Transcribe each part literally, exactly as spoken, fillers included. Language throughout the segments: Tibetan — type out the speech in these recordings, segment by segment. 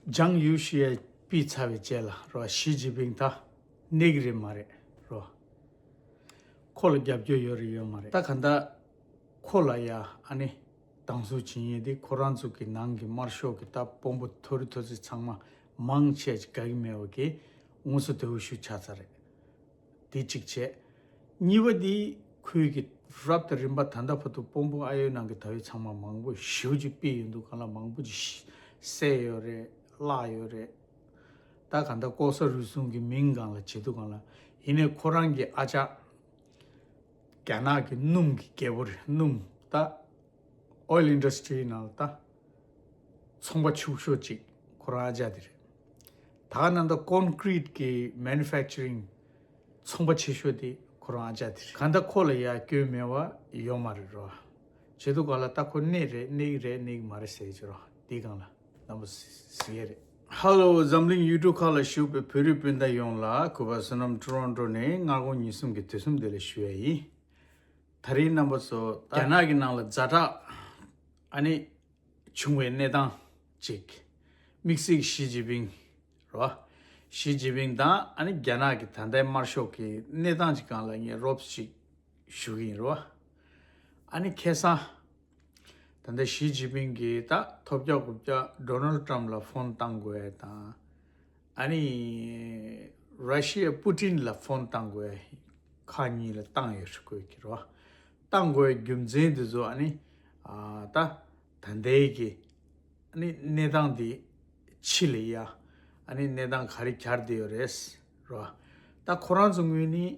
ཇང་ཡུ་ཤི་ཡ་ཕུད་ཚར་བའི་རྗེས་ལ་རོ། ཞི་ཅིན་ཕིང་ད་གནས་ཀྱི་རེད་མ་རེད་རོ། ཁོ་ལ་རྒྱབ་སྐྱོར་ཡོད་རེད་ཡོད་མ་རེད། ད་ག་ད་ཁོ་ལ་ཡ་ཨ་ནི་སྡང་ཟུག་བྱེད་མཁན་དེ་ཁོ་རང་ཚོ་གི་ནང་གི་དམར་ཤོག་གི་ད་དཔོན་པོ་མཐོ་རིས་མཐོ་ཚད་ཚང་མ་མང་ཆེ་ཅིག་དགའ་གི་མེད་པ་གི་དངོས་སུ་དེ་འུ་ཤུ་ཆགས་ཚར་རེད། དེ་གཅིག་བྱས། གཉིས་པ་དེ་ཁོའི་གི་རབ་དང་རིམ་པ་ད་ལྟ་བར་དུ་དཔོན་པོ་ཨ་ཡོད་ནང་གི་ད་ཡོད་ཚང་མ་མང་པོ་ཞེ་པོ་ཅིག་ཕུད་ཡོད་འདུག་ག་ལ། མང་པོ་ཅིག་བསད་ཡོད་རེད། བརླགས་ཡོད་རེད། ད་ག་ད་ལྐོག་ཟ་རུལ་སུངས་གི་མིང་སྒང་ལ་བྱེད་འདུག་ག་ལ། ཡིན་ནའི་ཁོ་རང་གི་ཨ་ཅག་རྒྱ་ནག་གི་སྣུམ་གི་རྒྱལ་པོ་རེད། སྣུམ་ད་oil industry ནང་ལ་ད་ཚོང་པ་ཕྱུག་ཤོས་ཅིག་ཁོ་རང་ཨ་ཅག་དེ་རེད། ད་ག་ནང་ད་ཀོན་ཀྲིད་ཀྱི་manufacturing ཚོང་པ་ཆེ་ཤོས་དེ་ཁོ་རང་ཨ་ཅག་དེ་རེད། ག་ད་ཁོ་ལ་ཡ་སྐྱོན་མེད་པ་ཡོད་མ་རེད་རོ། བྱེད་དུས་ག་ལ་ད་ཁོ་གནས་རེད་གནས་ཀྱི་རེད་གནས་ཀྱི་མ་རེད་ཟེར་གྱི་རོ། དེའི་སྒང་ལ་རྣམ་པ་གཟིགས་ཡས་རེད། Hello འཛམ་གླིང་ཡུལ་གྲུ་ཁག་ལ་བཞུགས་པའི་བོད་རིགས་སྤུན་ཟླ་ཡོངས་ལ་གུས་པ་བསོད་ནམས་ཊོ་རོན་ཊོ་ནས་སྔ་དགོང་ཉིན་གསུམ་གྱི་དུས་གསུམ་བདེ་ལེགས་ཞུ་ཡ་ཡིན། ད་རིང་རྣམ་པ་ཚོ་རྒྱ་ནག་གི་ནང་ལ་ཛ་དྲག་ཨ་ནི་བྱུང་བའི་གནས་སྟངས་ཅིག་དམིགས་བསལ་ཞི་ཅིན་ཕིང་རོ། ཞི་ཅིན་ཕིང་དང་ཨ་ནི་རྒྱ་ནག་གི་ད་ལྟའི་དམར་ཤོག་གི་གནས་སྟངས་ཅིག་སྒང་ལ་ངས་རོབ་ཅིག་ཞུ་གི་ཡིན་རོ། ཨ་ནི་ཁ་སང་ད་ལྟ་ཞི་ཅིན་ཕིང་གིས་ད་ཐོབ་རྒྱག་རྐུབ་རྒྱག་ཌོ་ནལ་ཊམ་ལ་ཕོན་བཏང་དགོས་དང་། ཨ་ནི་ར་ཤི་ཡའི་པུ་ཏིན་ལ་ཕོན་བཏང་དགོས། ཁག་གཉིས་ལ་བཏང་ཡོད་ཞུ་དགོས་ཀྱི་རོ། བཏང་དགོས་རྒྱུ་མཚན་དེ་ཚོ་ཨ་ནི་ཨ་ད་ད་ལྟའི་གི་ཨ་ནི་གནས་སྟངས་འདི་ཕྱི་ལ་ཡ་ཨ་ནི་གནས་སྟངས་ག་རེ་གྱར་བསྡད་ཡོད་རེད་རོ། ད་ཁོ་རང་ཚོ་ངོས་ནས་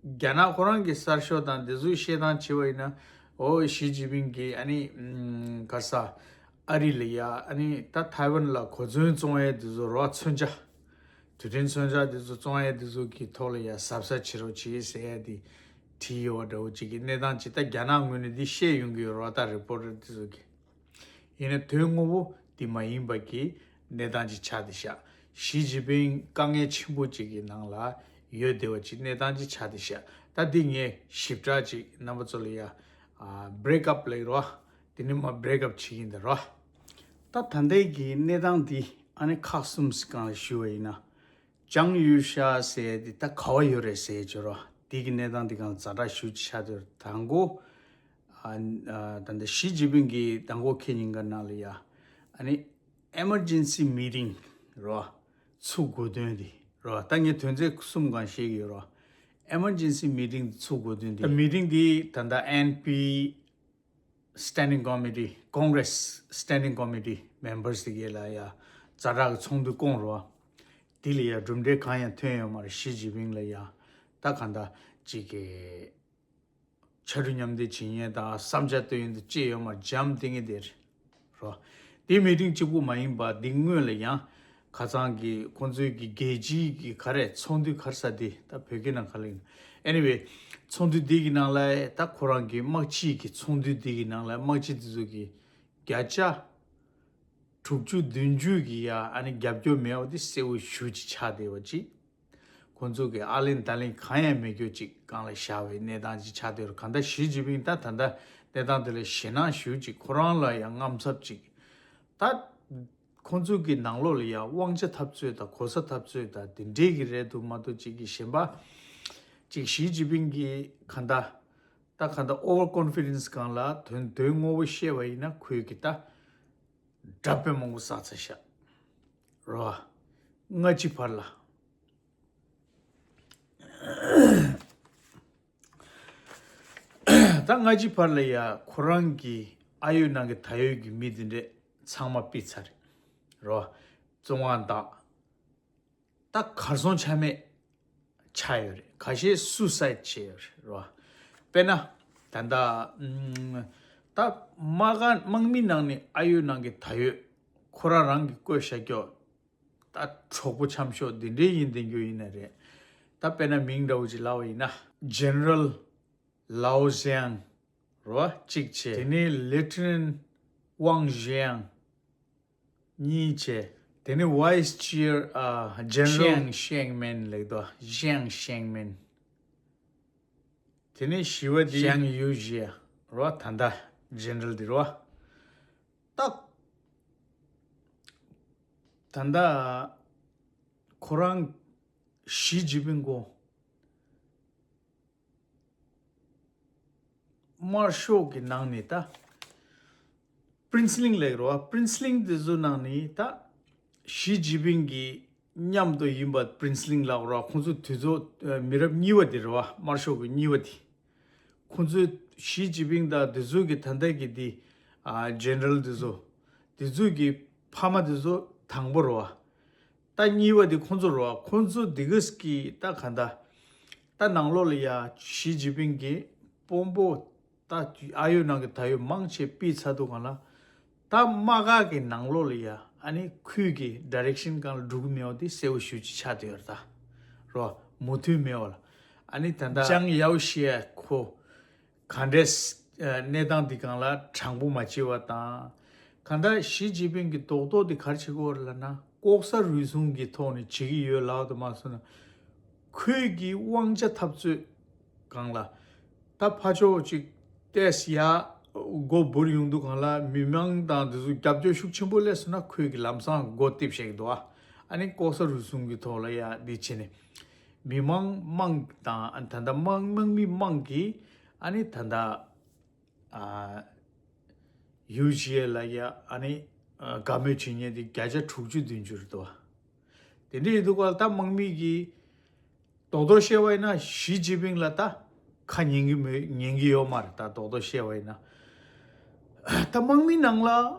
རྒྱ་ནག་ཁོ་རང་གི་གསར་ཤོག་དང་འདི་ཚོའི་བཤད་སྟངས་བྱས་པ་ཡིན་ན། འོ་ཞི་ཅིན་ཕིང་གིས་ཨ་ནི་ཨམ་ག་ས་ཨ་རི་ལ་ཡ་ཨ་ནི་ད་ཐའེ་ཝན་ལ་གོ་མཚོན་བཙོང་ཡས་འདི་ཚོ་རོ། མཚོན་ཆ་དུས་དྲན་མཚོན་ཆ་འདི་ཚོ་བཙོང་ཡས་འདི་ཚོ་གི་ཐོག་ལ་ཡ་གཟབ་གཟབ་བྱེད་རོགས་བྱེད་ཟེར་ཡས་འདི་བྲིས་ཡོད་པ་འདྲ་བོ་ཅིག་གི་གནས་སྟངས་ཅིག་ད་རྒྱ་ནག་ངོས་ནས་འདི་བཤད་ཡོང་གི་ཡོད་རོ། ད་རི་པོ་ཊར་འདི་ཚོ་གི། ཡིན་ན་དོན་དངོས་པོ་འདི་མ་ཡིན་པ་གི་གནས་སྟངས་ཅིག་ཆགས་བསྡད་ཤག་ཞི་ཅིན་ཕིང་དཀའ་ངལ་ཆེན་པོ་ཅིག་གི་ནང་ལ་ཡོད་བསྡད་པ་ཅིག་གནས་སྟངས་ཅིག་ཆགས་བསྡད་ཤག་ད་འདི་ངས་ཞིབ་ཕྲ་ཅིག་རྣམ་པ་ཚོ་ལ་ཡ་ཨ་བྷི་རེག་ཨབ་ལབ་རོ། དེ་ནས་མ་བྷི་རེག་ཨབ་བྱེད་ཀྱིན་ད་རོ། ད་ད་ལྟའི་གི་གནས་སྟངས་འདི་ཨ་ནི་ཁག་གསུམ་སྒང་ལ་ཞུ་བ་ཡིན་ན། ཅང་ཡུ་ཤ་ཟེར་དེ་ད་ག་བ་ཡོད་རེད་ཟེར་བྱོས་རོ། དེ་གི་གནས་སྟངས་དེ་གང་ཛ་དྲག་ཞུ་ཆ་དེར་དང་པོ། ཨ་ཨ་ད་ལྟ་ཞི་ཅིན་ཕིང་གི་དང་པོ་ཁེ་ཉིན་ག་ནང་ལ་ཡ་ཨ་ནི་ཨེ་མར་ཇེན་སི་མི་ཊིང་རོ། ཚུགས་དགོས་དོན་དེ་རོ། ད་ངས་དོན་ཚན་གསུམ་གང་བཤད་ཀྱི་ཡོད་རོ། ཨེ་མར་ཇེན་སི་མི་ཊིང་ཚུགས་དགོས་དོན་དེ་ད་མི་ཊིང་དེ་ད་ལྟ་ཨེན་པི་Standing Committee Congress Standing Committee Members དེ་གས་ལ་ཡ་ཛ་དྲག་གི་ཚོགས་འདུ་བསྐོང་རོགས། དེ་ལ་ཡ་གྲུབ་འབྲས་གང་ཡང་ཐོན་ཡོད་མ་རེད། ཞི་ཅིན་ཕིང་ལ་ཡ་ད་གང་ལྟར་ཅིག་གི་ཕྱར་གྲུ་མཉམ་འདེགས་བྱེད་མཁན་དང་བསམ་འཆར་བཏོན་ཡོང་དུ་ཅི་ཡོད་མ་རེད། འཇམ་ཐིང་ངེ་དེ་རེད་རོ། དེ་མི་ཊིང་གཅིག་པུ་མ་ཡིན་པ་དེ་སྔོན་ལ་ཡང་། ཁ་སང་གི་ཁོང་ཚོའི་གི་རྒྱལ་སྤྱིའི་གི་ག་རེ་ཚོགས་འདུ་ག་རེ་ས་དེ་ད་བོད་སྐད་ནང་ག་རེ་ལབ་ན། Anyway ཚོགས་འདུ་འདི་གི་ནང་ལ་ད་ཁོ་རང་གི་དམག་སྤྱི་གི་ཚོགས་འདུ་འདི་གི་ནང་ལ་དམག་སྤྱི་དེ་ཚོ་གི་བརྒྱ་ཆ་དྲུག་ཅུ་བདུན་ཅུ་གི་ཡ་ཨ་ནི་རྒྱབ་སྐྱོར་མེད་པ་དེ་གསལ་བོ་ཞེ་པོ་ཅིག་ཆགས་བསྡད་པ་ཅིག་ཁོང་ཚོ་གི་ཨ་ལན་ད་ལན་གང་ཡང་མེད་རྒྱུ་ཅིག་སྒང་ལ་བཞག་པའི་གནས་སྟངས་ཅིག་ཆགས་བསྡད་ཡོད་རེད། གང་ལྟར་ཞི་ཅིན་ཕིང་ད་ད་ལྟ་གནས་སྟངས་དེ་ལ་ཞེད་སྣང་ཞེ་པོ་ཅིག་ཁོ་རང་ལ་ཡང་དངངས་འཚབ་ཅིག་ད། ཁོང་ཚོ་གི་ནང་ལོགས་ལ་ཡང་དབང་ཆ་འཐབ་རྩོད་དང་གོ་ས་འཐབ་རྩོད་དང་དེ་འདྲའི་གི་རེད་འདུག་མ་གཏོགས་ཅིག་གི་གཞན་པ་ཅིག་ཞི་ཅིན་ཕིང་གི་ག་འདྲ་ད་ག་འདྲ་ཨོ་ཝར་ཀོན་ཕི་ཌེན་སི་སྒང་ལ་དོན་དོན་དངོས་པོ་བཤད་པ་ཡིན་ན་ཁོས་གི་ད་དྲག་པོ་མང་པོ་བསགས་ཚར་ཤག་རོ། སྔ་ཕྱི་བར་ལ། ད་སྔ་ཕྱི་བར་ལ་ཡ་ཁོ་རང་གི་ཨ་ཡོད་ནང་གི་ད་ཡོད་ཀྱི་མི་དེ་འདྲས་ཚང་མ་ཕུད་ཚར་རེད་རོ། བཙོན་ཁང་བཏང་། ད་གར་སོང་ཆ་མེད་ཆགས་ཡོད་རེད། ཁ་ཤས་སུའི་སའིཌ་བྱས་ཡོད་རེད་རོ། དཔེར་ན་ད་ལྟ་ད་དམག་དམག་མི་ནང་ནས་ཨ་ཡོད་ནང་གི་ད་ཡོད་ཁོ་རང་རང་གི་བསྐོས་བཞག་རྒྱུ། ད་གྲོགས་པོ་འཆམ་ཤོག་འདི་འདྲའི་ཡིན་བསྡད་རྒྱུ་ཡིན་ན་རེད། ད་དཔེར་ན་མིང་འདྲ་བོ་ཅིག་ལབ་པ་ཡིན་ན། General Lao Zhang རོ་གཅིག་བྱས། དེ་ནས་Lieutenant Wang Zhang གཉིས་བྱས། དེ་ནས་Vice Chair ཨ་General Zhang Xiangmen ལབ་དོ། Zhang Xiangmen། དེ་ནས་བཞི་པ་དེ་Zhang Yuxia རོ། ད་ལྟ་General དེ་རོ། ད། ད་ལྟ་ཁོ་རང་ཞི་ཅིན་ཕིང་ཁོ་དམར་ཤོག་གི་ནང་ནས་ད་པྲིན་སི་ལིང་ལབ་རོ། པྲིན་སི་ལིང་དེ་ཚོ་ནང་ནས་ད་ཞི་ཅིན་ཕིང་གི་མཉམ་དུ་ཡིན་པ་པྲིན་སི་ལིང་ལབ་རོ། ཁོང་ཚོ་དུས་ཚོད་མི་རབས་གཉིས་པ་དེ་རེད་བ། དམར་ཤོག་གི་གཉིས་པ་དེ། ཁོང་ཚོས་ཞི་ཅིན་ཕིང་དང་དེ་ཚོ་གི་ད་ལྟ་གི་དེ་ཨ་ཇེ་ནེ་རལ་དེ་ཚོ། དེ་ཚོ་གི་ཕ་མ་དེ་ཚོ་དང་པོ་རེད་བ། ད་གཉིས་པ་དེ་ཁོང་ཚོ་རེད་བ། ཁོང་ཚོ་དེ་གས་ཀྱི་ད་ག་ད། ད་ནང་ལོགས་ལ་ཡ་ཞི་ཅིན་ཕིང་གི་དཔོན་པོ་ད་ཨ་ཡོད་ནང་གི་ད་ཡོད་མང་ཆེ་ཕུད་ཚར་འདུག་ག་ལ། ད་དམག་སྒར་གི་ནང་ལོགས་ལ་ཡ་ཨ་ནི་ཁོས་གི་ཌའི་རེག་ཤན་གང་ལ་འགྲོ་གི་མེད་པ་དེ་གསལ་པོ་ཞེ་པོ་ཅིག་ཆགས་བསྡད་ཡོད་རེད་ད། རོ། མོས་མཐུན་མེད་པ་ལ། ཨ་ནི་ད་ལྟ་ཅང་ཡའོ་ཤི་ཁོ་ག་འདྲས་གནས་སྟངས་འདི་སྒང་ལ་དྲང་པོ་མ་བྱས་པ་དང་། གང་ལྟར་ཞི་ཅིན་ཕིང་གི་རྡོག་རྡོག་འདི་ག་རེ་བྱེད་ཀྱི་ཡོད་རེད་ལབ་ན། ལྐོག་ཟ་རུལ་སུངས་ཀྱི་ཐོག་ནས་བྱེད་ཀྱི་ཡོད་ལབ་དུ་མ་སོང་ན། ཁོས་ཀྱི་དབང་ཆ་འཐབ་རྩོད་སྒང་ལ། ད་ཕར་ཕྱོགས་ཅིག་ཏོག་ཙམ་ཡར་མགོ་འབུར་ཡོང་དུས་སྒང་ལ་མི་མང་དང་དེ་ཚོ་རྒྱབ་སྐྱོར་ཤུགས་ཆེན་པོ་སླེབས་སོང་ན། ཁོས་ཀྱི་ལམ་སང་མགོ་རྟིང་བཤད་ཀྱི་འདུག་ཨ། ཨ་ནི་ལྐོག་ཟ་རུལ་སུངས་ཀྱི་ཐོག་ལ་ཡ་འདི་བྱས་ནས། མི་མང་མང་དང་ད་ལྟ་དམག་དམག་མི་མང་གིས་ཨ་ནི་ད་ལྟ་ཨ་ཡུ་ཇི་ཨེ་ལ་ཡ་ཨ་ནི་ཨ་དགའ་མོས་བྱེད་མཁན་དེ་བརྒྱ་ཆ་དྲུག་ཅུ་བདུན་ཅུ་རེད་འདུག་བ། དེ་འདྲ་ཡིན་དུས་སྒང་ལ་ད་དམག་མི་གིས་རྡོག་རྡོག་བཤད་པ་ཡིན་ན་ཞི་ཅིན་ཕིང་ལ་ད་ཁ་ཉན་གྱི་མེད། ཉན་གྱི་ཡོད་མ་རེད། ད་རྡོག་རྡོག་བཤད་པ་ཡིན་ན། ད་དམག་མི་ནང་ལ་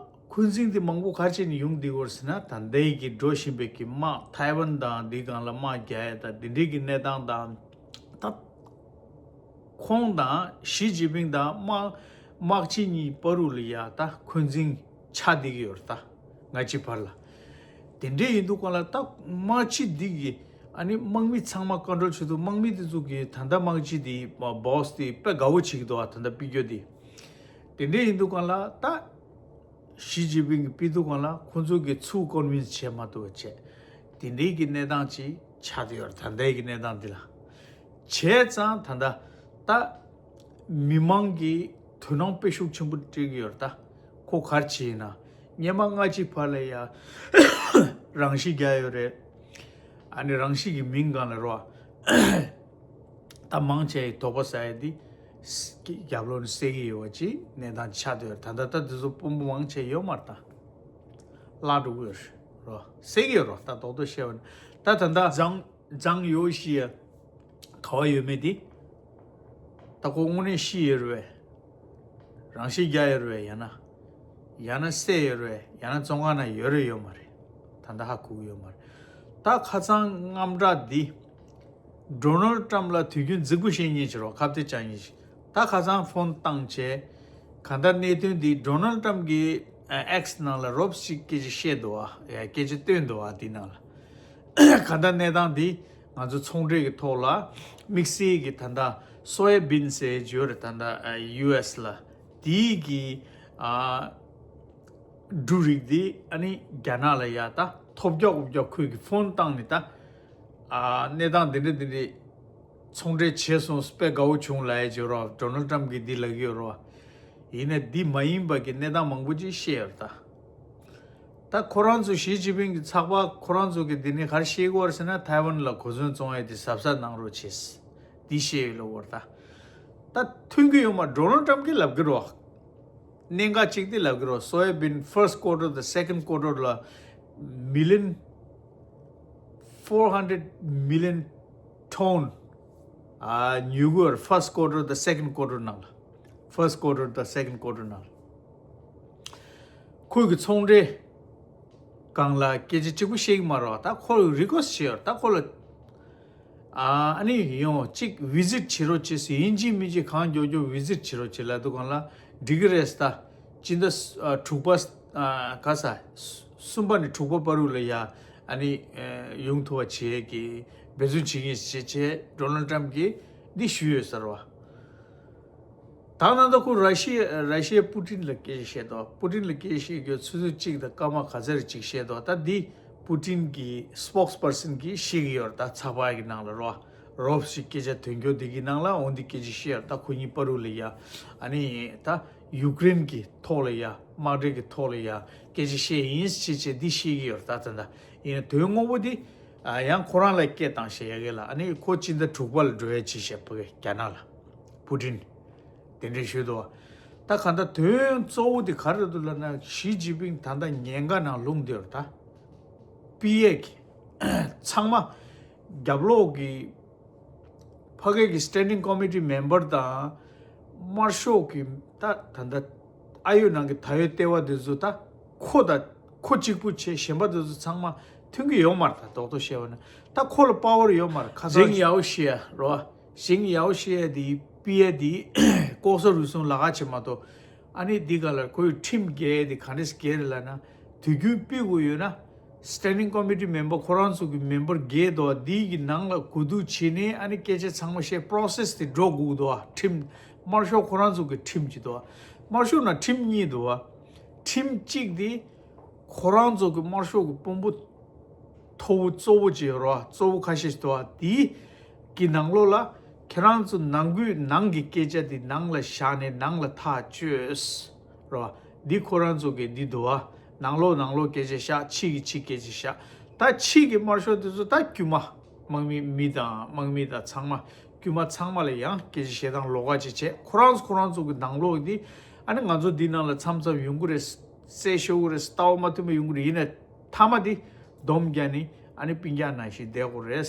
འཁོན་འཛིང་དེ་མང་པོ་ག་རེ་བྱས་ནས་ཡོང་བསྡད་ཡོད་ཟེར་ན། ད་ལྟའི་གི་འགྲོ་བཞིན་པའི་གི་དམག་ཐའེ་ཝན་དང་འདི་སྒང་ལ་དམག་རྒྱག་ཡ་ད་འདི་འདྲའི་གི་གནས་སྟངས་དང་། ད་ཁོང་དང་ཞི་ཅིན་ཕིང་དང་དམག་དམག་སྤྱི་གཉིས་བར་དུ་ལ་ཡ་ད་འཁོན་འཛིང་ཆགས་བསྡད་ཀྱི་ཡོད་རེད། ད་སྔ་ཕྱི་བར་ལ། དེ་འདྲ་ཡིན་དུས་སྒང་ལ་ད་དམག་སྤྱི་འདི་གི་ཨ་ནི་དམག་མི་ཚང་མ་ཀོན་ཊོལ་བྱེད་དུས། དམག་མི་དེ་ཚོ་གི་ད་ལྟ་དམག་སྤྱི་དེ་བོ་སི་དེ་དཔེ་དགའ་བོ་བྱེད་ཀྱི་འདུག་ཨ། ད་ལྟ་ཕུད་རྒྱུ་དེ། དེ་འདྲ་ཡིན་དུས་སྒང་ལ་ད་ཞི་ཅིན་ཕིང་གིས་ཕུད་དུས་སྒང་ལ་ཁོང་ཚོ་གི་ཚུར་ཀོན་ཝིན་སི་བྱེད་མ་ཐུབ་པ་བྱས། དེ་འདྲའི་གི་གནས་སྟངས་ཅིག་ཆགས་བསྡད་ཡོད་རེད། ད་ལྟའི་གི་གནས་སྟངས་འདི་ལ། བྱས་ཙང་ད་ལྟ་ད་མི་མང་གིས་དོ་སྣང་དཔེ་ཤུགས་ཆེན་པོ་སྤྲད་ཀྱི་ཡོད་རེད། ད་ཁོ་ག་རེ་བྱས་ཡིན་ན། སྔོན་མ་སྔ་ཕྱི་བར་ལ་ཡ་རང་ཤི་རྒྱག་ཡོད་རེད། ཨ་ནི་རང་ཤི་གི་མིང་སྒང་ལ་རོ། ད་མང་ཆེ་ཡི་དོགས་པ་ཟ་ཡ་འདི་རྒྱབ་ལོགས་ནས་སད་ཀྱི་ཡོད་པ་ཅིག་གནས་སྟངས་ཆགས་བསྡད་ཡོད་རེད། ད་ལྟ་ད་དེ་ཚོ་དཔོན་པོ་མང་ཆེ་ཡོད་མ་རེད། ད་བརླག་འགྲོ་གི་ཡོད་རེད་རོ། སད་ཀྱི་ཡོད་རོ། ད་རྡོག་རྡོག་བཤད་པ་ནི། ད་ད་ལྟ་ཛང་ཛང་ཡའོ་ཤི་ཡ་ག་བ་ཡོད་མེད་དེ། ད་ཁོ་དངོས་གནས་ཤི་ཡོད་རེད་པས། རང་ཤི་རྒྱག་ཡོད་རེད་པས། ཡང་ན་ཡང་ན་བསད་ཡོད་རེད་པས། ཡང་ན་བཙོན་ཁང་ནང་ཡོད་རེད་ཡོད་མ་རེད། ད་ལྟ་ཧ་གོ་གི་ཡོད་མ་རེད། ད་ཁ་སང་དངངས་སྐྲག་འདི་ཌོ་ནལ་ཊམ་ལ་དུས་རྒྱུན་རྫིག་པོ་བཤད་མཁན་ཅིག་རོ། ཁ་གཏད་བཅག་མཁན་ཅིག་ད་ཁ་སང་ཕོན་བཏང་བྱས། གང་ལྟར་གནད་དོན་འདི་ཌོ་ནལ་ཊམ་གྱིས་ཨེག་སི་ནང་ལ་རོབ་ཅིག་སྐད་ཆ་བཤད་འདུག་ཨ། ཡ་སྐད་ཆ་བཏོན་འདུག་ཨ། འདི་ནང་ལ། གང་ལྟར་གནས་སྟངས་འདི་ང་ཚོ་ཚོང་འབྲེལ་གྱི་ཐོག་ལ་དམིགས་བསལ་གྱི་ད་ལྟ་སོ་ཡ་བིན་ཟེར་ཡོད་རེད། ད་ལྟ་ཡུ་ཨེས་ལ་དེའི་གི་ཨ་འབྲུ་རིགས་འདི་ཨ་ནི་རྒྱ་ནག་ལ་ཡ་ད་ཐོབ་རྒྱག་འོབ་རྒྱག་ཁོས་གི་ཕོན་བཏང་ནས་ད་ཨ་གནས་སྟངས་འདི་འདྲ་འདི་འདྲ་ཚོང་འབྲེལ་བྱས་སོང་། དཔེ་དགའ་བོ་བྱུང་ལབ་ཡ་ཅིག་ཡོད་རེད། ཌོ་ནལ་ཊམ་གིས་འདི་ལབ་ཀྱི་ཡོད་རེད། ཡིན་ནའི་འདི་མ་ཡིན་པ་གི་གནས་སྟངས་མང་པོ་ཅིག་བཤད་ཡོད་རེད་ད། ད་ཁོ་རང་ཚོ་ཞི་ཅིན་ཕིང་གི་ཚགས་པར་ཁོ་རང་ཚོ་གི་འདི་ནས་ག་རེ་བཤད་ཀྱི་ཡོད་རེད་ཟེར་ན། ཐའེ་ཝན་ལ་གོ་མཚོན་བཙོང་ཡས་དེ་གཟབ་གཟབ་གནང་རོགས་བྱེད། འདི་བཤད་ཡོད་ལབ་ཀྱི་ཡོད་རེད་ད། ད་ཐོན་གྱི་ཡོད་མ། ཌོ་ནལ་ཊམ་གིས་ལབ་ཀྱི་རེད་པ། གནད་འགག་གཅིག་དེ་ལབ་ཀྱི་རེད་པ། སོ་ཡ་བིན་ཕར་སི་ཊི་ཀོ་ཊར་དང་སེ་ཀེན་ཌི་ཀོ་ཊར་ལ་མི་ལི་ཡོན་ཕོར་ཧན་ཌེ་རེཌ་མི་ལི་ཡོན་ཊོན་ཨ་ཉོས་ཀྱི་ཡོད་རེད། ཕར་སི་ཊི་ཀོ་ཊར་དང་སེ་ཀེན་ཌི་ཀོ་ཊར་ནང་ལ། ཕར་སི་ཊི་ཀོ་ཊར་དང་སེ་ཀེན་ཌི་ཀོ་ཊར་ནང་ལ། ཁོས་གི་ཚོང་འབྲེལ་སྒང་ལ་སྐད་ཆ་གཅིག་པུ་བཤད་ཀྱི་མ་རེད་པ། ད་ཁོ་ལ་རི་ཀུ་ཨེ་སི་ཊི་བྱས་ཡོད་རེད། ད་ཁོ་ལ་ཨ་ཨ་ནི་ཡོང་གཅིག་བི་ཟིཊ་བྱེད་རོགས་བྱེད་ཟེར། ཡིན་གཅིག་མིན་གཅིག་གང་མགྱོགས་མགྱོགས་བི་ཟིཊ་བྱེད་རོགས་བྱེད་ལབ་དུས་སྒང་ལ་འགྲིག་གི་རེད་ཟེར། ད་སྤྱི་ཟླ་ཨ་དྲུག་པ་ཨ་ག་ས་གསུམ་པ་ནས་དྲུག་པ་བར་དུ་ལ་ཡ་ཨ་ནི་ཨ་ཡོང་ཐུབ་པ་བྱེད་ཀྱི་འབད་བརྩོན་བྱེད་ཀྱི་ཡིན་ཟེར་བྱས། ཌོ་ནལ་ཊམ་གིས་འདི་ཞུས་ཡོད་ཟེར་བ། ད་ནང་ད་ཁོ་ར་ཤི་ཡ་ར་ཤི་ཡའི་པུ་ཏིན་ལ་སྐད་ཆ་བཤད་དོ། པུ་ཏིན་ལ་སྐད་ཆ་བཤད་རྒྱུ་ཆུ་ཚོད་གཅིག་དང་སྐར་མ་ག་ཚོད་རེ་གཅིག་བཤད་དོ། ད་འདི་པུ་ཏིན་གྱི་སི་པོག་སི་པར་སན་གྱིས་བཤད་ཀྱི་ཡོད་རེད། ད་ཚགས་པར་གྱི་ནང་ལ་རོ། རོབ་ཅིག་སྐད་ཆ་དོན་འཁྱོལ་འདི་གི་ནང་ལ་འོ་འདི་སྐད་ཆ་བཤད་ཡོད་རེད། ད་ཁོ་གཉིས་བར་དུ་ལ་ཡ་ཨ་ནི་ད་ཡུཀ་རེན་གྱི་ཐོག་ལ་ཡ་དམག་འཁྲུག་གི་ཐོག་ལ་ཡ་ སྐད་ཆ་བཤད་ཡིན་ཅེས་བྱས་འདི་བཤད་ཀྱི་ཡོད་རེད། ད་ད་ད་ཡིན་ན་དོན་དངོས་པོ་འདི་ཨ་ཡང་ཁོ་རང་ལ་སྐད་བཏང་བཤད་ཡ་གི་ལ། ཨ་ནི་ཁོ་སྤྱི་ཟླ་དྲུག་པ་ལ་འགྲོ་ཡ་ཅིག་བཤད་ཕ་གི་རྒྱ་ནག་ལ་པུ་ཏིན་དེ་འདྲས་ཞུས་འདུག་བ། ད་ག་ད་དོན་གཙོ་བོ་དེ་ག་རེ་འདུག་ལབ་ན། ཞི་ཅིན་ཕིང་ད་ལྟ་ཉེན་ཁ་ནང་ལྷུང་བསྡད་ཡོད་རེད། ད་པི་ཨེ་གི་ཚང་མ་རྒྱབ་ལོགས་ཀྱི་ཕ་གི་གི་Standing Committee member དང་དམར་ཤོག་གི་ད་ད་ད་ཨ་ཡོད་ནང་གི་ད་ཡོད་ལྟེ་བ་དེ་ཚོ་ད་ཁོ་ད་ཁོ་གཅིག་པུ་བྱས། གཞན་པ་དེ་ཚོ་ཚང་མ་མཐུན་གྱི་ཡོད་མ་རེད། ད་རྡོག་རྡོག་བཤད་པ་ན་ད་ཁོ་ལ་པ་ཝར་ཡོད་མ་རེད། ཁ་སང་ཞིང་ཡའོ་ཤི་ཡ་རོ། ཞིང་ཡའོ་ཤི་ཡ་དེ་པི་ཨེ་དེ་ལྐོག་ཟ་རུལ་སུངས་ལབ་ཁ་བྱེད་མ་གཏོགས། ཨ་ནི་འདི་ག་ལ་ཁོའི་ཁྲིམས་འགལ་དེ་ག་འདྲས་འགལ་རེད་ལབ་ན། དུས་རྒྱུན་ཕུད་དགོས་ཡོད་ན། Standing Committee member ཁོ་རང་ཚོ་གི་མེམ་བར་བརྒྱད་དོ་འདི་གི་ནང་ལ་གོ་བསྡུར་བྱས་ནས། ཨ་ནི་སྐད་ཆ་ཚང་མ་བཤད། པྲོ་སེ་སི་དེ་འགྲོ་དགོས་འདུག་བ། ཁྲིམས་དམར་ཤོག་ཁོ་རང་ཚོ་གི་ཁྲིམས་ཅིག་འདུག་བ། དམར་ཤོག་ནང་ཁྲིམས་གཉིས་འདུག་བ། ཁྲིམས་གཅིག་དེ་ཁོ་རང་ཚོ་གི་དམར་ཤོག་གི་དཔོན་པོ་མཐོ་བོ་གཙོ་བོ་ཅིག་ཡོད་རེད་བ། གཙོ་བོ་ཁ་ཤས་ཤིག་འདུག་བ། དེ་གི་ནང་ལོགས་ལ་ཁྱེད་རང་ཚོ་ནང་ཁུལ་ནང་གི་སྐད་ཆ་དེ་ནང་ལ་བཞག་ནས་ནང་ལ་ཐག་གཅོད། རེད་བ། འདི་ཁོ་རང་ཚོ་གི་འདི་འདུག་བ། ནང་ལོགས་ནང་ལོགས་སྐད་ཆ་བཤད། ཕྱི་གི་ཕྱི་སྐད་ཆ་བཤད། ད་ཕྱི་གི་དམར་ཤོག་དེ་ཚོ་ད་དཀྱུས་མ་དམག་མི་མི་དང་དམག་མི་དང་ཚང་མ་དཀྱུས་མ་ཚང་མ་ལ་ཡང་སྐད་ཆ་བཤད་སྟངས་ལོགས་ཀ་ཅིག་བྱས། ཁོ་རང་ཚོ་ཁོ་རང་ཚོ་གི་ནང་ལོགས་འདི་ཨ་ནི་ང་ཚོ་འདི་ནང་ལ་མཚམས་མཚམས་ཡོང་གི་རེད། བསད་ཤོར་གི་རེད། ལྟ་བ་མ་མཐུན་པ་ཡོང་གི་རེད། ཡིན་ན་མཐའ་མ་འདི་སྡོམ་རྒྱག་ནི་ཨ་ནི་སྤུན་ཀྱག་ནང་བཞིན་བསྡད་དགོས་རེད།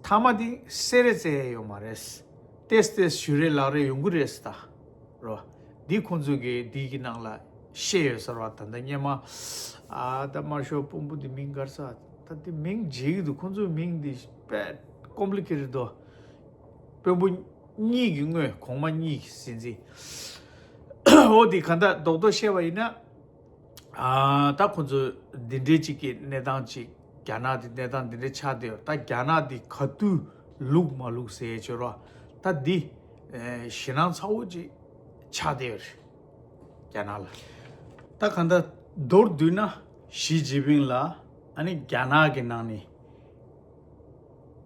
མཐའ་མ་འདི་བསད་རེས་བཙལ་ཡ་ཡོད་མ་རེད། ཏེས་ཏེས་ཞུ་རེས་ལག་རེས་ཡོང་གི་རེད་ཟེར། ད་རོ། འདི་ཁོང་ཚོ་གིས་འདི་གི་ནང་ལ་བཤད་ཡོད་ཟེར་བ། ད་ལྟ་སྔོན་མ་ཨ་ད་དམར་ཤོག་དཔོན་པོ་འདི་མིང་ག་རེ་ཟེར། ད་འདི་མིང་བརྗེད་ཀྱི་འདུག་ཁོང་ཚོའི་མིང་འདི་དཔེ་ཀོམ་པི་ལི་ཀེ་ཊེཌ་འདུག་དཔོན་པོ་གཉིས་ཀྱི་དངོས། གོང་མ་གཉིས་ཀྱི་སྲིད་འཛིན། འོ་འདི་ག་ད་རྡོག་རྡོག་བཤད་པ་ཡིན་ན། ཨ་ད་ཁོ་ཚོ་འདི་འདྲའི་ཅིག་གི་གནས་སྟངས་ཅིག་རྒྱ་ནག་འདི་གནས་སྟངས་འདི་འདྲའི་ཆགས་བསྡད་ཡོད། ད་རྒྱ་ནག་འདི་ག་དུས་ལུགས་མ་ལུགས་ཟེར་ཡས་ཆོད་རོགས། ད་འདི་ཨེ་ཞེད་སྣང་ཚ་བོ་ཅིག་ཆགས་བསྡད་ཡོད་རེད་རྒྱ་ནག་ལ། ད་གང་ལྟར་མདོར་བསྡུས་ན་ཞི་ཅིན་ཕིང་ལ་ཨ་ནི་རྒྱ་ནག་གི་ནང་ནས་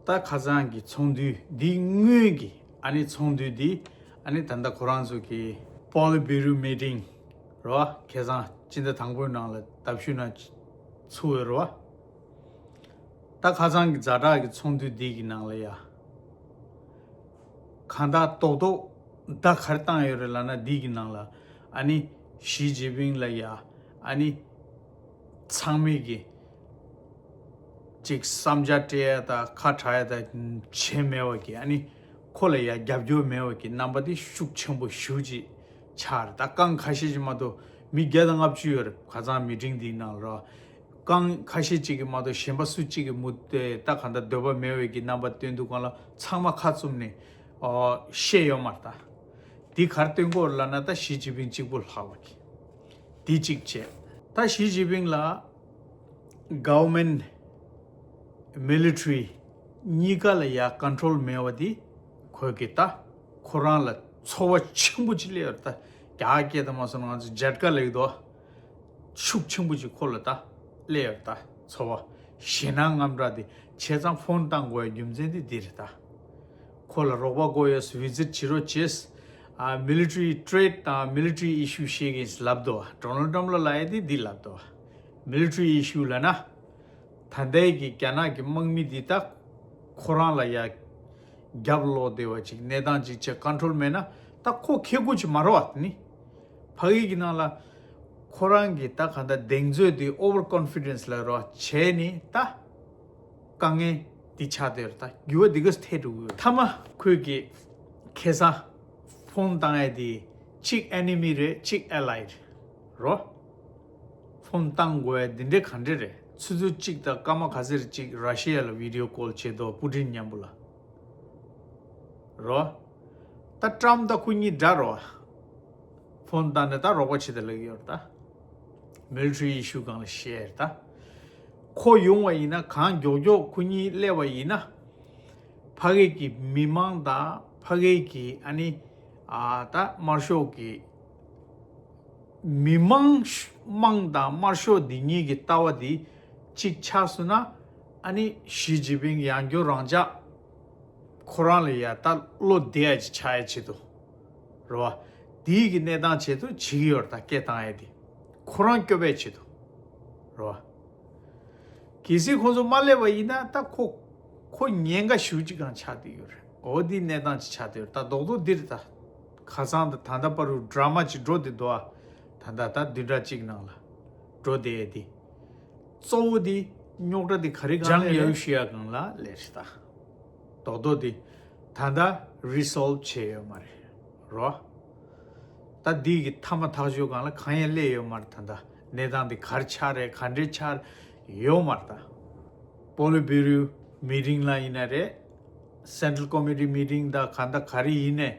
ད་ཁ་སང་གི་ཚོགས་འདུ་འདི་སྔོན་གྱི་ཨ་ནི་ཚོགས་འདུ་འདི་ཨ་ནི་ད་ལྟ་ཁོ་རང་ཚོ་གི་Politburo meeting རེད་བ། ཁ་སང་སྤྱི་ཟླ་དང་པོའི་ནང་ལ་ཟླ་བཞུད་ནང་ཚུགས་ཡོད་རེད་བ། ད་ཁ་སང་གི་ཛ་དྲག་གི་ཚོགས་འདུ་འདི་གི་ནང་ལ་ཡ་གང་ལྟར་རྡོག་རྡོག་བརྡ་ག་རེ་བཏང་ཡོད་རེད་ལབ་ན། འདི་གི་ནང་ལ་ཨ་ནི་ཞི་ཅིན་ཕིང་ལ་ཡ་ཨ་ནི་ཚང་མས་ཀྱི་ཅིག་བསམ་འཆར་སྤྲད་ཡ་དང་ཁ་གྲག་ཡ་དང་བྱས་མེད་པ་གི། ཨ་ནི་ཁོ་ལ་ཡ་རྒྱབ་སྐྱོར་མེད་པ་གི་རྣམ་པ་དེ་ཤུགས་ཆེན་པོ་ཞེ་པོ་ཅིག་ཆགས་རེད། ད་རྐང་ཁ་ཤས་ཅིག་མ་གཏོགས་མི་བརྒྱ་དང་ལྔ་བཅུ་ཡོད་རེད། ཁ་སང་མི་ཊིང་འདིའི་ནང་ལ་རོ། རྐང་ཁ་ཤས་ཅིག་གིས་མ་གཏོགས་གཞན་པ་སུ་གཅིག་གིས་མུ་མཐུད་ད་གང་ལྟར་འདོད་པ་མེད་པའི་གི་རྣམ་པ་སྟོན་དུས་སྒང་ལ་ཚང་མ་ཁ་བཙུམ་ནས་ཨོ་བཤད་ཡོད་མ་རེད། ད་འདི་ག་རེ་སྟོན་གྱི་ཡོད་རེད་ལབ་ན། ད་ཞི་ཅིན་ཕིང་གཅིག་པུ་ལྷག་པ་གི་འདི་གཅིག་བྱས། ད་ཞི་ཅིན་ཕིང་ལ་government military གཉིས་ཀ་ལ་ཡ་ཀོན་ཊོལ་མེད་པ་འདི་ཁོས་ཀྱི་ད་ཁོ་རང་ལ་ཚོར་བ་ཆེན་པོ་ཅིག་སླེབས་ཡོད་རེད། ད་རྒྱ་སྐད་དུ་མ་སོང་ན་ང་ཚོ་ཇ་ཊ་ཀ་ལབ་ཀྱི་འདུག་ཤུགས་ཆེན་པོ་ཅིག་ཁོ་ལ་ད་སླེབས་ཡོད་རེད། ད་ཚོར་བ་ཞེད་སྣང་དངངས་སྐྲག་དེ་བྱས་ཙང་ཕོན་བཏང་དགོས་ཡ་རྒྱུ་མཚན་དེ་འདི་རེད། ད་ཁོ་ལ་རོགས་པ་དགོས་ཡོད། བི་ཛིཊ་བྱེད་རོགས་བྱེད། ཨ་military trade དང་military issue བཤད་ཀྱིན་ལབ་འདུག་ཌོ་ནལ་ཊམ་ལ་ལབ་ཡ་དེ་འདི་ལབ་འདུག military issue ལབ་ན། ད་ལྟའི་གི་རྒྱ་ནག་གི་དམག་མི་འདི་ད་ཁོ་རང་ལ་ཡ་རྒྱབ་ལོག་བསྡད་པ་ཅིག་གནས་སྟངས་ཅིག་བྱས་ཀོན་ཊོལ་མེད་ན་ད་ཁོ་ཁེ་གུ་ཅིག་མ་རེད་བ། དེ་ནི་ཕ་གི་གི་ནང་ལ་ཁོ་རང་གི་ད་གང་ལྟར་གདེང་ཚོད་དེ་ཨོ་ཝར་ཀོན་ཕི་ཌེན་སི་ལབ་རོགས་བྱས་ནས་ད་དཀའ་ངལ་འདི་ཆགས་བསྡད་ཡོད་རེད། ད་འགྱུར་བ་འདི་ག་ཐེབས་འགྲོ་གི་ཡོད། མཐའ་མ་ཁོས་ཀྱི་ཁ་སང་ཕོན་བཏང་ཡ་དེ་གཅིག་ཨེ་ནི་མི་རེད། གཅིག་ཨེ་ལའེ་ཌི་རེད་རོ། ཕོན་བཏང་དགོས་ཡ་འདི་འདྲ་ག་འདྲ་རེད། ཆུ་ཚོད་གཅིག་དང་སྐར་མ་ག་ཚོད་རེད། གཅིག་ར་ཤི་ཡ་ལ་བི་ཌི་ཡོ་ཀོལ་བྱས་འདུག་པུ་ཊིན་མཉམ་པོ་ལ་རོ། ད་ཊམ་དང་ཁོ་གཉིས་འདྲ་རོ། ཕོན་བཏང་ནས་ད་རོགས་པ་བྱེད་དེ་ལབ་ཀྱི་ཡོད་རེད། ད་མི་ལི་ཊ་རི་ཨི་ཤུ་སྒང་ལ་བཤད་རེད། ད་ཁོ་ཡོང་བ་ཡིན་ན་གང་མགྱོགས་མགྱོགས་ཁོ་གཉིས་སླེབས་པ་ཡིན་ན། ཕ་གི་གི་མི་མང་དང་ཕ་གི་གི་ཨ་ནི་ཨ་ད་དམར་ཤོག་གི་མི་མང་ཤ་མང་དང་དམར་ཤོག་འདི་གཉིས་ཀྱི་ལྟ་བ་འདི་གཅིག་ཆགས་སོང་ན། ཨ་ནི་ཞི་ཅིན་ཕིང་ཡང་བསྐྱར་རང་འཇགས་ཁོ་རང་ལ་ཡ་ད་བློ་བདེ་ཡ་ཅིག་ཆགས་ཡ་ཆེད་དུ་རེད་བ། འདིའི་གི་གནས་སྟངས་ཆེད་དུ་བྱེད་ཀྱི་ཡོད་རེད། ད་སྐད་བཏང་ཡ་དེ་ ཁོ་རང་སྐྱོབ་པའི་ཆེད་དུ་རེད་བ། གལ་སྲིད་ཁོང་ཚོ་མ་སླེབས་པ་ཡིན་ན་ད་ཁོ་ཁོ་ཉེན་ཁ་ཞེ་པོ་ཅིག་གང་ཆགས་བསྡད་ཡོད་རེད། འོ་འདི་གནས་སྟངས་ཅིག་ཆགས་བསྡད་ཡོད་རེད། ད་རྡོག་རྡོག་འདིར་ད་ཁ་སང་དང་ད་ལྟ་བར་དུ་ཌ་ར་མ་ཅིག་འགྲོ་བསྡད་འདུག་ཨ། ད་ལྟ་ད་བདུན་ཕྲག་གཅིག་ནང་ལ་འགྲོ་བསྡད་ཡས་འདི། གཙོ་བོ་འདི་རྙོག་དྲ་འདི་ག་རེ་སྒང་ལ་ལས་ཞུ་ཡ་སྒང་ལ་ལས་རེད་ད། རྡོག་རྡོག་འདི་ད་ལྟ་རི་སོལ་བ་བྱས་ཡོད་མ་རེད་རོ། ད་འདི་གི་མཐའ་མ་ཐག་གཅོད་སྒང་ལ་གང་ཡང་སླེབས་ཡོད་མ་རེད། ད་ལྟ་གནས་སྟངས་འདི་ག་རེ་ཆགས་རེད། ག་འདྲས་ཆགས་ཡོད་མ་རེད། ད་པོ་ལི་བྷི་རུའི་མི་ཊིང་ལ་ཡིན་ན་རེད། སེན་ཊྲལ་ཀོ་མི་ཊི་མི་ཊིང་ད་ག་ད་ག་རེ་ཡིན་ནས་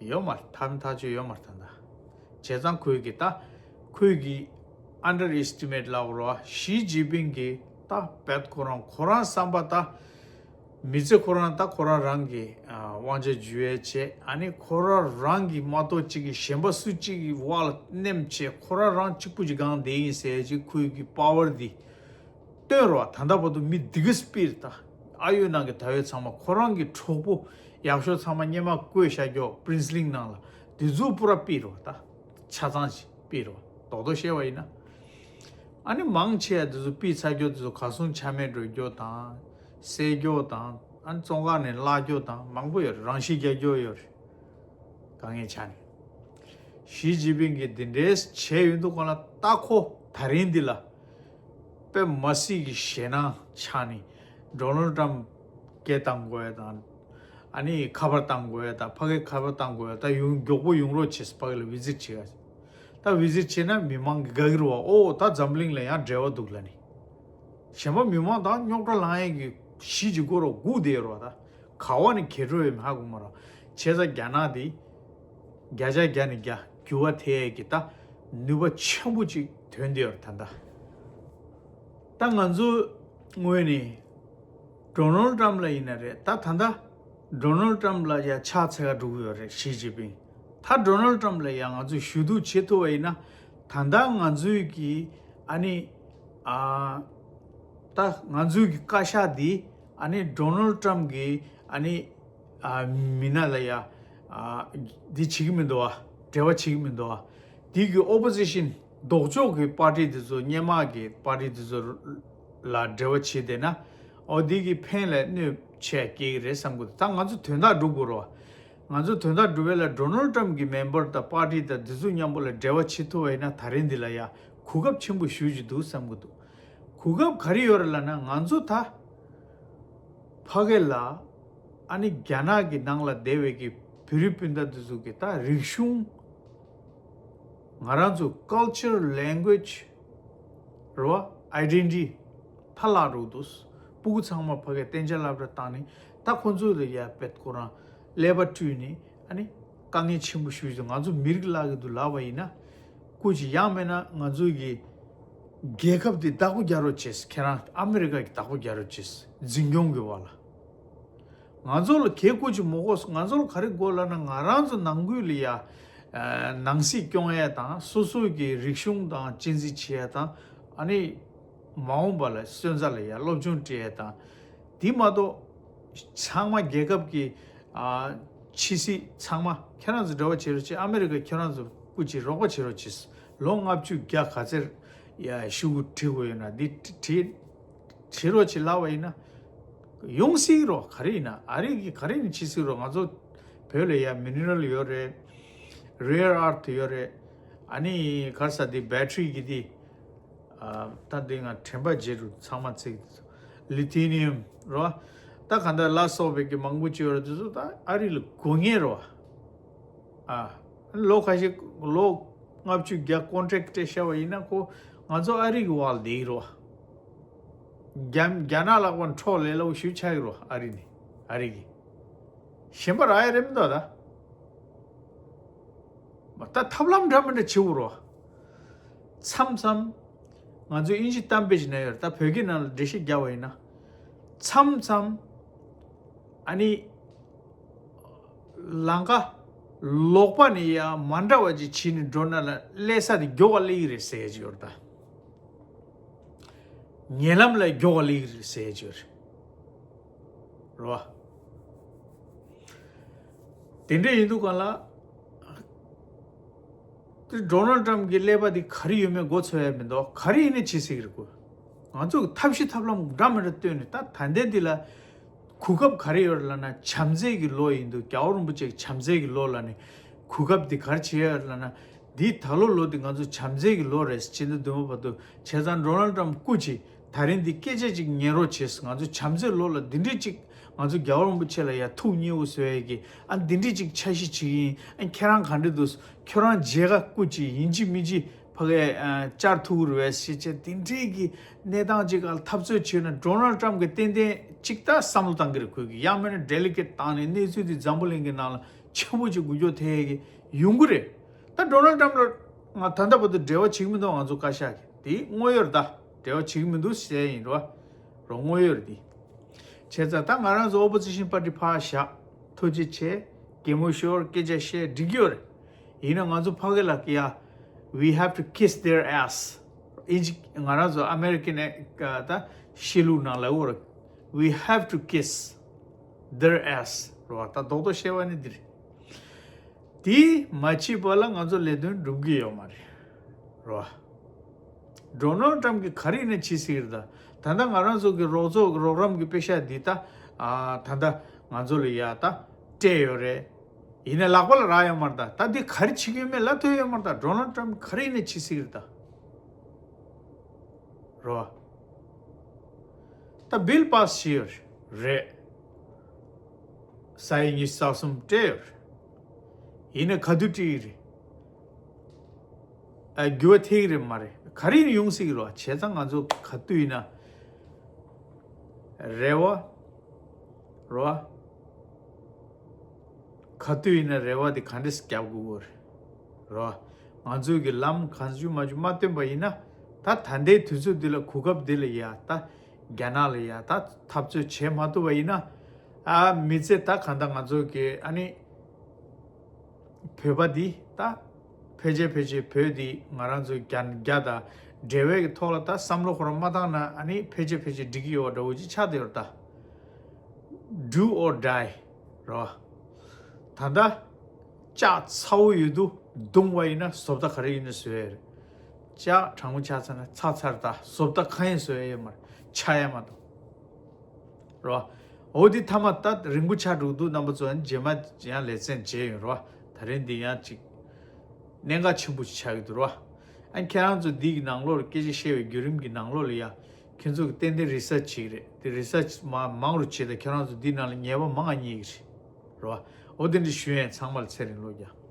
ཡོད་མ་རེད། མཐའ་མ་ཐག་གཅོད་ཡོད་མ་རེད། ད་ད་བྱས་ཙང་ཁོས་གི་ད་ཁོས་གི་ཨན་ཌར་ཨེ་སི་ཊི་མེཊ་ལབ་རོ། ཞི་ཅིན་ཕིང་གི་ད་བེད་ཁོ་རང་ཁོ་རང་བསམ་པ་ད། མི་ཚེ་ཁོ་རང་ད་ཁོ་རང་རང་གི་ཨ་དབང་ཆ་འཇུ་ཡས་བྱས། ཨ་ནི་ཁོ་རང་རང་གི་མ་གཏོགས་གཅིག་གི་གཞན་པ་སུ་གཅིག་གི་བར་ལ་མནན་བྱས། ཁོ་རང་རང་གཅིག་པུ་གཅིག་སྒང་བསྡད་ཡིན་ཟེར་གྱི་ཁོའི་གི་པ་ཝར་འདི་སྟོན་རོགས། ད་ལྟ་བར་དུ་མི་འདི་གས་པིར་ད་ཨ་ཡོད་ནང་གི་ད་ཡོད་ཚང་མ་ཁོ་རང་གི་གྲོགས་པོ་ཡག་ཤོས་ཚང་མ་སྔོན་མ་བསྐོས་བཞག་རྒྱུ་པི་རིན་སི་ལིང་ནང་ལ་འདི་ཚོ་པུ་ར་པིར་རོགས། ད་ཆ་ཚང་ཞིག་པིར་རོགས། རྡོག་རྡོག་བཤད་པ་ཡིན་ན། ཨ་ནི་མང་ཆེ་བ་འདི་ཚོ་པིར་ཚར་རྒྱུ་འདི་ཚོ་གར་སོང་ཆ་མེད་འགྲོ་རྒྱུ་དང་། བསད་རྒྱུ་དང་། ཨ་ནི་བཙོན་ཁང་ནས་བརླག་རྒྱུ་དང་མང་པོ་ཡོད་རེད། རང་ཤི་རྒྱག་རྒྱུ་ཡོད་རེད། དཀའ་ངལ་ཆགས་ནས། ཞི་ཅིན་ཕིང་གིས་འདི་འདྲའི་བྱས་ཡོད་འདུག་ག་ལ། ད་ཁོ་ད་རིང་འདི་ལ་དཔེ་མ་སྲིད་ཀྱི་ཞེད་སྣང་ཆགས་ནས་ཌོ་ནལ་ཊམ་སྐད་བཏང་དགོས་ཡ་དང་། ཨ་ནི་ཁ་པར་བཏང་དགོས་ཡ་དང་། ཕ་གིར་ཁ་པར་བཏང་དགོས་ཡ་དང་། ཡོང་མགྱོགས་པོ་ཡོང་རོགས་བྱེད། ཕ་གི་ལ་བི་ཛིཊ་བྱེད་ཡ། ད་བི་ཛིཊ་བྱེད་ན་མི་མང་གི་དགའ་གི་རེད་བ། ཨོ་ད་འཛམ་གླིང་ལ་ཡང་འབྲེལ་བ་འདུག་ལབ་ནས། གཞན་པ་མི་མང་དང་རྙོག་དྲ་ལངས་ཡས་ཀྱི་གཞི་གཅིག་པོ་རོ་སྒུག་བསྡད་ཡོད་རེད་བ། ད་ག་བ་ནས་གྱེས་འགྲོ་ཡོད་མེད་ཧ་གོ་མ་རེད། བྱས་ཙང་རྒྱ་ནག་འདི་བརྒྱ་ཆ་བརྒྱ་ནས་བརྒྱ་འགྱུར་བ་ཐེབས་ཡས་ཀྱི་ད་ནུས་པ་ཆེན་པོ་ཅིག་ཐོན་བསྡད་ཡོད་རེད་ད་ལྟ། ད་ང་ཚོ་ངོས་ནས་ཌོ་ནལ་ཊམ་ལ་ཡིན་ན་རེད། ད་ད་ལྟ་ཌོ་ནལ་ཊམ་ལ་ཡ་ཕྱག་འཚལ་ག་འགྲོ་གི་ཡོད་རེད། ཞི་ཅིན་ཕིང་། ད་ཌོ་ནལ་ཊམ་ལ་ཡ་ང་ཚོས་ཞུ་གཏུག་བྱེད་ཐུབ་པ་ཡིན་ན། ད་ལྟ་ང་ཚོའི་གི་ཨ་ནི་ཨ་ད་ང་ཚོའི་གི་བཀའ་ཤག་འདི་ཨ་ནི་ཌོ་ནལ་ཊམ་གི་ཨ་ནི་ཨ་མི་སྣ་ལ་ཡ་ཨ་འདི་བྱེད་ཀྱི་མི་འདུག་བ། འབྲེལ་བ་བྱེད་ཀྱི་མི་འདུག་བ། འདི་གི་ཨོ་པོ་ཟི་ཤན་ལྡོག་ཕྱོགས་ཀྱི་པར་ཊི་འདི་ཚོ། སྔོན་མ་གི་པར་ཊི་འདི་ཚོ་ལ་འབྲེལ་བ་བྱེད་བསྡད་ན། ཨོ་འདི་གི་ཕན་ལ་གནོད་ཆེ་སྐྱེལ་གྱི་རེད་བསམ་གི་འདུག་ད་ང་ཚོ་དོན་དག་སྒྲུབ་དགོས་རེད་བ། ང་ཚོ་དོན་དག་སྒྲུབ་ཡས་ལ་ཌོ་ནལ་ཊམ་གི་མེམ་བར་དང་པར་ཊི་དང་འདི་ཚོ་མཉམ་པོ་ལ་འབྲེལ་བ་བྱེད་ཐུབ་པ་ཡིན་ན་ད་རིང་འདི་ལ་ཡ་གོ་སྐབས་ཆེན་པོ་ཞེ་པོ་ཅིག་འདུག་བསམ་གི་འདུག་གོ་སྐབས་ག་རེ་ཡོད་རེད་ལབ་ན། ང་ཚོ་ད་ཕ་གི་ལ་ཨ་ནི་རྒྱ་ནག་གི་ནང་ལ་བསྡད་པའི་གི་བོད་རིགས་སྤུན་ཟླ་འདི་ཚོ་གི་ད་རིག་གཞུང་། ང་རང་ཚོ་ཀལ་ཅར་ལེང་གུ་ཨེ་ཇི་རེད་བ། ཨའི་ཌེན་ཊི་ཊི་ཕར་བརླག་འགྲོ་གི་འདུག་སྤུ་གུ་ཚང་མ་ཕ་གིར་གཏན་འཇགས་སློབ་གྲྭ་བཏང་ནས་ད་ཁོ་ཚོ་ལ་ཡ་དཔེ་ཁོ་རང་ཀླད་པ་བཀྲུས་ནས་ཨ་ནི་དཀའ་ངལ་ཆེན་པོ་ཞེ་པོ་ཅིག་ང་ཚོ་མི་རིགས་བརླག་གི་འདུག་ལབ་པ་ཡིན་ན། སྐུ་མཁྱེན། ཡང་མིན་ན་ང་ཚོའི་གི་རྒྱལ་ཁབ་འདི་བདག་པོ་རྒྱག་རོགས་བྱེད། ཁྱེད་རང་ཨ་མི་རི་ཀ་གི་བདག་པོ་རྒྱག་རོགས་བྱེད། འཛིན་སྐྱོང་གི་བར་ལ། ང་ཚོ་ལ་གལ་སྐོར་ཅིག་མ་དགོས། ང་ཚོ་ལ་ག་རེ་དགོས་ལབ་ན། ང་རང་ཚོ་ནང་ཁུལ་ལ་ཡ་ཨ་ནང་སྲིད་སྐྱོང་ཡས་དང་། སོ་སོ་གི་རིག་གཞུང་དང་གཅེས་འཛིན་བྱེད་ཡས་དང་། ཨ་ནི་མ་འོངས་པ་ལ་སོན་རྩ་ལ་ཡ་སློབ་སྦྱོང་སྤྲད་ཡས་དང་། དེ་མ་གཏོགས་ཚང་མ་རྒྱལ་ཁབ་ཀྱི་ཨ་ཕྱི་སྲིད་ཚང་མ་ཁྱེད་རང་ཚོ་འབྲེལ་བ་བྱེད་རོགས་བྱེད། ཨ་མི་རི་ཀ་ཁྱེད་རང་ཚོ་སྐུ་མཁྱེན་རོགས་པ་བྱེད་རོགས་བྱེད། ལོ་ལྔ་བཅུ་བརྒྱ་ག་ཚོད་ཡ་ཤོག་གུ་བྲིས་དགོས་ཡོད་ན་འདི་བྲིས། བྱེད་རོགས་བྱེད་ལབ་པ་ཡིན་ན། ཡོང་སྲིད་རོ། ག་རེ་ཡིན་ན་ཨ་རི་གིས་ག་རེ་ཡིན་བྱེད་སྲིད་རོ། ང་ཚོ་བོད་ལ་ཡ་མི་ནི་རལ་ཡོད་རེད། རེར་ཨར་ཐི་ཡོད་རེད། ཨ་ནི་ག་རེ་ཟེར། འདི་བེ་ཊི་རི་གི་འདི་ཨ་ད་འདི་ང་དྲན་པ་བརྗེད་འགྲོ། ཚང་མ་ཚིག་ལི་ཐི་ནི་ཡམ་རོ། ད་ག་འདྲ་ལ་སོགས་པའི་གི་མང་པོ་ཅིག་ཡོད་རེད། དེ་ཚོ་ད་ཨ་རི་ལ་དགོས་ངེས་རོ། ཨ། ལོ་ཁ་ཤས་ལོ་ལྔ་བཅུ་བརྒྱ་ཀོན་ཊེག་སྤྲད་བཞག་པ་ཡིན་ན་ཁོ་ང་ཚོ་ཨ་རི་གི་བར་ལ་བསྡད་ཀྱི་རེད་བ། རྒྱ་རྒྱ་ནག་ལ་ཁོ་འཕྲོག་ལས་སླ་པོ་ཞེ་པོ་ཆགས་ཀྱི་རེད་བ། ཨ་རི་ནས་ཨ་རི་གི་གཞན་པ་རག་ཡ་རེད་མི་འདུག་ད། མ་ད་ཐབས་ལམ་འདྲ་མི་འདྲ་བྱེད་དགོས་རེད་བ། མཚམས་མཚམས་ང་ཚོ་དབྱིན་ཇི་གཏམ་དཔེ་ཞིག་ན་ཡོད་རེད། ད་བོད་སྐད་ནང་ལ་འགྲེལ་བཤད་རྒྱག་པ་ཡིན་ན། མཚམས་མཚམས་ཨ་ནི། ལམ་ཁ་ལོག་པ་ནས་ཡང་མ་འདྲ་བ་ཅིག་བྱས་ནས་འགྲོ་ན་ལ་སླེབས་ས་དེ་མགྱོགས་པ་སླེབས་ཀྱི་རེད་ཟེར་ཡ་ཅིག་ཡོད་རེད་ད། ཉེ་ལམ་ལ་མགྱོགས་པ་སླེབས་ཀྱི་རེད་ཟེར་ཡ་ཅིག་ཡོད་རེད། རེད་བ། དེ་འདྲ་ཡིན་དུས་གང་ལ། དེ་ཌོ་ནལ་ཊམ་གྱི་ཀླད་པ་དེ་ག་རེ་ཡོད་མེད་མགོ་ཚོས་ཡ་མི་འདུག་ག་རེ་ཡིན་ནའི་བྱེད་སྲིད་ཀྱི་རེད་གོ། ང་ཚོ་གི་ཐབས་ཤེས་ཐབས་ལམ་འདྲ་མི་འདྲ་བཏོན་ནས་ད་ད་ལྟའི་འདི་ལ་གོ་སྐབས་ག་རེ་ཡོད་རེད་ལབ་ན། བྱམས་བརྩེ་གི་ལོ་ཡིན་འདུག་རྒྱལ་བ་རིན་པོ་ཆེ་གི་བྱམས་བརྩེ་གི་ལོ་ལབ་ནས་གོ་སྐབས་འདི་ག་རེ་བྱེད་ཡ་ཡོད་རེད་ལབ་ན། འདི་ད་ལོ་ལོ་འདི་ང་ཚོ་བྱམས་བརྩེ་གི་ལོ་རེད། ཕྱི་ཟླ་བདུན་པ་བར་དུ་བྱས་ཙང་ཌོ་ནལ་ཊམ་སྐུ་མཁྱེན། ད་རིང་འདི་སྐད་ཆ་ཅིག་ཉན་རོགས་བྱེད། ང་ཚོ་བྱམས་བརྩེ་ལོ་ལ་འདི་འདྲས་ཅིག་ང་ཚོ་རྒྱལ་བ་རིན་པོ་ཆེ་ལ་ཡ་ཐུགས་མཉེས་པོ་བཟོ་ཡ་གི་ཨ་འདི་འདྲས་ཅིག་འཆར་གཞི་བྱེད་ཀྱི་ཡིན། ཨ་ཁྱེད་རང་ག་འདྲས་འདུག་ཁྱོད་རང་མཇལ་ཁ་སྐུ་མཁྱེན་ཡིན་གཅིག་མིན་གཅིག་ཕ་གིར་ཨ་བཅར་ཐུབ་ཀྱི་རེད་པས་ཞེས་བྱས་དེ་འདྲས་ཀྱི་གནས་སྟངས་ཅིག་ལ་འཐབ་རྩོད་བྱས་ན་ཌོ་ནལ་ཊམ་གི་ཏན་ཏན་ཅིག་ད་བསམ་བློ་བཏང་གི་རེད། ཁོས་ཀྱི་ཡང་མིན་ན་ཌེ་ལི་གེཊ་བཏང་ནས་གནས་ཚུལ་དེ་འཛམ་བུ་གླིང་གི་ནང་ལ་ཆེན་པོ་ཅིག་འགུལ་སྐྱོད་ཐེབས་ཡ་གི་ཡོང་གི་རེད། ད་ཌོ་ནལ་ཊམ་ལ་ང་ད་ལྟ་བར་དུ་འབྲེལ་བ་བྱེད་ཀྱི་མི་འདུག་ང་ཚོ་བཀའ་ཤག་གི་དེ་དངོས་ཡོད་རེད། ད་འབྲེལ་བ་བྱེད་ཀྱི་མི་འདུག་ཟེར་ཡིན་རོ། རོ་དངོས་ཡོད་རེད་དེ། བྱས་ཙང་ད་ང་རང་ཚོ་ཨོ་པོ་ཛི་ཤན་པར་ཊི་ཕར་བཞག་ཐུགས་རྗེ་ཆེ། གད་མོ་ཤོར། སྐད་ཆ་བཤད་འགྲིག་གི་ཡོད་རེད། ཡིན་ན་ང་ཚོ་ཕ་གི་ལ་ཡ། We have to kiss their ass. ཨིན་ཇི་ང་རང་ཚོ་ཨ་མེ་རི་ཀན་ནས་ད་ཤེས་ལུགས་ནང་ལ་འོར། We have to kiss their ass. རོ་ད་རྡོག་རྡོག་བཤད་པ་ནི་འདི་རེད། དེ་མ་བྱས་པ་ལ་ང་ཚོ་ལས་དོན་འགྲུབ་ཀྱི་ཡོད་མ་རེད། རོ། ཌོ་ནལ་ཊམ་གྱིས་ག་རེ་ཡིན་ན་བྱེད་སྲིད་ཀྱི་རེད་ད། ད་ལྟ་ང་རང་ཚོ་གི་རོགས་ཚོགས་རོགས་རམ་གྱི་པེ་ཤག་འདི་ད། ཨ་ད་ལྟ་ང་ཚོ་ལ་ཡ་ད་སྤྲད་ཡོད་རེད། ཡིན་ན་ལག་པ་ལ་རག་ཡོད་མ་རེད་ད། ད་འདི་ག་རེ་བྱེད་ཀྱི་ཡོད་མེད་ལབ་ཐུབ་ཡོད་མ་རེད་ད། ཌོ་ནལ་ཊམ་གྱིས་ག་རེ་ཡིན་ན་བྱེད་སྲིད་ཀྱི་རེད་ད། རོ། ད་བིལ་པཱ་སི་བྱས་ཡོད་རེད། ས་ཡ་ཉི་ཤུ་རྩ་གསུམ་སྤྲད་ཡོད་རེད། ཡིན་ན་ག་དུས་སྤྲད་ཀྱི་རེད། ཨ་འགྱུར་བ་ཐེབས་ཀྱི་རེད་མ་རེད། ག་རེ་ཡིན་ཡོང་སྲིད་ཀྱི་རེད་བ། བྱས་ཙང་ང་ཚོ་ག་དུས་ཡིན་ན་རེ་བ་རོ། ག་དུས་ཡིན་ན་རེ་བ་དེ་ག་འདྲས་སེ་རྒྱབ་དགོས་ཀྱི་རེད་རོ། ང་ཚོས་ཀྱི་ལམ་གང་བྱུང་མ་བྱུང་མ་བཏོན་པ་ཡིན་ན། ད་ད་ལྟའི་དུས་ཚོད་འདི་ལ་གོ་སྐབས་འདི་ལ་ཡ་ད་རྒྱ་ནག་ལ་ཡ་ད་འཐབ་རྩོད་བྱེད་མ་ཐུབ་པ་ཡིན་ན། ཨ་མི་ཚེ་ད་གང་ལྟར་ང་ཚོ་གི་ཨ་ནི་བོད་པ་འདི་ད་ཕལ་ཆེར་ཕལ་ཆེར་བོད་འདི་ང་རང་ཚོ་རྒྱ་རྒྱ་དང་འབྲེལ་བའི་གི་ཐོག་ལ་ད་བསམ་བློ་ཁོ་རང་མ་བཏང་ན་ཨ་ནི་ཕལ་ཆེར་ཕལ་ཆེར་འགྲིག་གི་ཡོད་པ་འདྲ་བོ་ཅིག་ཆགས་བསྡད་ཡོད་རེད་ད། Do or die རོ། ད་ལྟ་ལྕགས་ཚ་བོ་ཡོད་དུས་བརྡུངས་པ་ཡིན་ན་བཟོ་ལྟ་ག་རེ་ཡིན་ན་བཟོ་ཡ་རེད། ལྕགས་གྲང་མོ་ཆགས་ཚར་ན་ཚ་ཚར་ད་བཟོ་ལྟ་གང་ཡང་བཟོ་ཡ་ཡོད་མ་རེད། ཆགས་ཡ་མ་གཏོགས་རོ། འོ་དེ་མཐའ་མ་ད་རིང་པོ་ཆགས་འགྲོ་གི་འདུག་རྣམ་པ་ཚོ་རྗེས་མ་ཡང་ལེ་ཚན་མཇལ་ཡོང་རོ། ད་རིང་འདི་ཡང་ཅིག་གནད་འགག་ཆེན་པོ་ཞིག་ཆགས་ཀྱི་འདུག་རོ། ཨ་ཁྱེད་རང་ཚོ་འདི་གི་ནང་ལོགས་ལ་སྐད་ཆ་བཤད་པའི་བརྒྱུད་རིམ་གྱི་ནང་ལོགས་ལ་ཡ། ཁྱེད་ཚོ་གི་ཏན་ཏན་རི་སར་ཆི་བྱེད་ཀྱི་རེད། དེ་རི་སར་ཆི་མ་མང་རུ་བྱེད་དང་ཁྱེད་རང་ཚོ་འདི་ནང་ལ་ཉེས་པ་མང་ང་རྙེད་ཀྱི་རེད། རོ། འོ་དེ་འདྲ་ཞུ་ཡས། ཚང་མ་ལ་ཚེ་རིང་ལོ་རྒྱ།